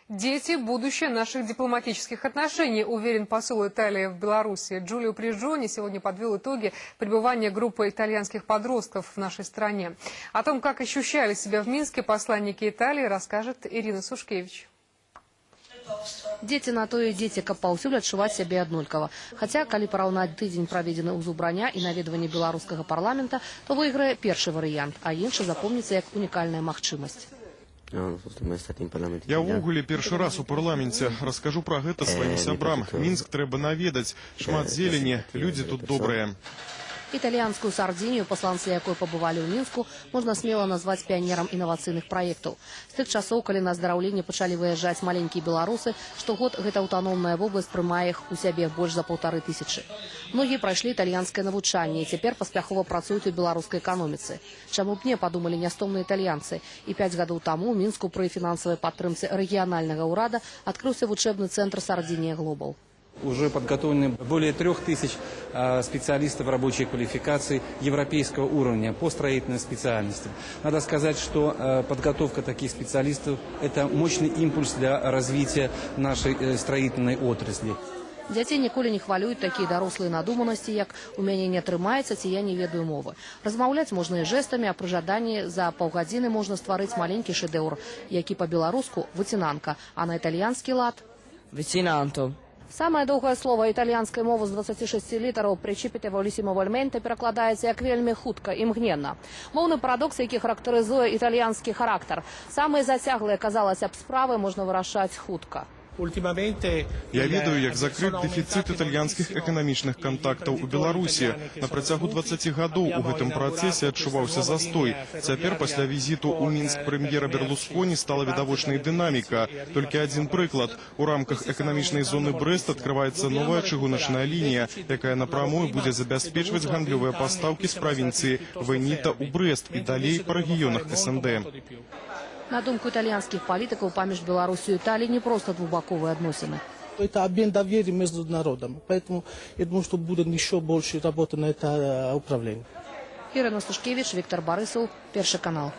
Дети – будущее наших дипломатических отношений, уверен посол Италии в Беларуси. Джулио Приджони сегодня подвел итоги пребывания группы итальянских подростков в нашей стране. О том, как ощущали себя в Минске посланники Италии, расскажет Ирина Сушкевич. Дзеці на то і дзеці, каб паўсюль адчуваць сябе аднолькава. Хаця, калі параўнаць тыдзень, праведзены ў Зубраня, і наведванне беларускага парламента, то выйграе першы варыянт, а іншы запомніцца як унікальная магчымасць. Я ўвогуле першы раз у парламенце. Раскажу пра гэта сваім сябрам. Мінск трэба наведаць. Шмат зелені, людзі тут добрыя. Італьянскую Сардзінію, пасланцы якой пабывалі ў Мінску, можна смела назваць піянерам інавацыйных праектаў. З тых часоў, калі на аздараўленне пачалі выязджаць маленькія беларусы, штогод гэта аўтаномная вобласць прымае іх у сябе больш за 1500. Многія прайшлі італьянскае навучанне і цяпер паспяхова працуюць у беларускай эканоміцы. Чаму б не, падумалі нястомныя італьянцы. І 5 гадоў таму ў Мінску пры фінансавай падтрымцы рэгіянальнага ўрада адкрыўся вучэбны цэнтр «Сардзінія Глобал». Уже подготовлены более 3000 специалистов рабочей квалификации европейского уровня по строительным специальностям. Надо сказать, что подготовка таких специалистов – это мощный импульс для развития нашей строительной отрасли. Дзяцей ніколі не хвалююць такія дарослыя надуманасці, як «у мяне не атрымаецца» ці «я не ведаю мовы». Размаўляць можна і жэстамі, а пры жаданні за паўгадзіны можна стварыць маленькі шэдэўр, які па-беларуску «выцінанка», а на італьянскі лад Vicinanto. Самае доўгае слова італьянскай мовы з 26 літараў «precipitevolissimovольmente» перакладаецца як «вельмі хутка, імгненна». Моўны парадокс, які характарызуе італьянскі характар. Самыя зацяглыя, казалася б, справы можна вырашаць хутка. Я ведаю, як закрыць дэфіцыт італьянскіх эканамічных кантактаў у Беларусі. На працягу 20 гадоў у гэтым працэсе адчуваўся застой. Цяпер, пасля візіту ў Мінск прэм'ера Берлусконі, стала відавочная дынаміка. Толькі адзін прыклад. У рамках эканамічнай зоны Брэст адкрываецца новая чыгуначная лінія, якая напрамую будзе забяспечваць гандлёвыя пастаўкі з правінцыі Вэніта ў Брэст і далей па рэгіёнах СНД. На думку італьянскіх палітыкаў, паміж Беларуссю і Італіяй не проста двухбаковыя адносіны. Это обмен доверием между народами. Поэтому я думаю, что будет еще больше работы на это управление. Ірына Сушкевіч, Віктар Барысаў, Першы канал.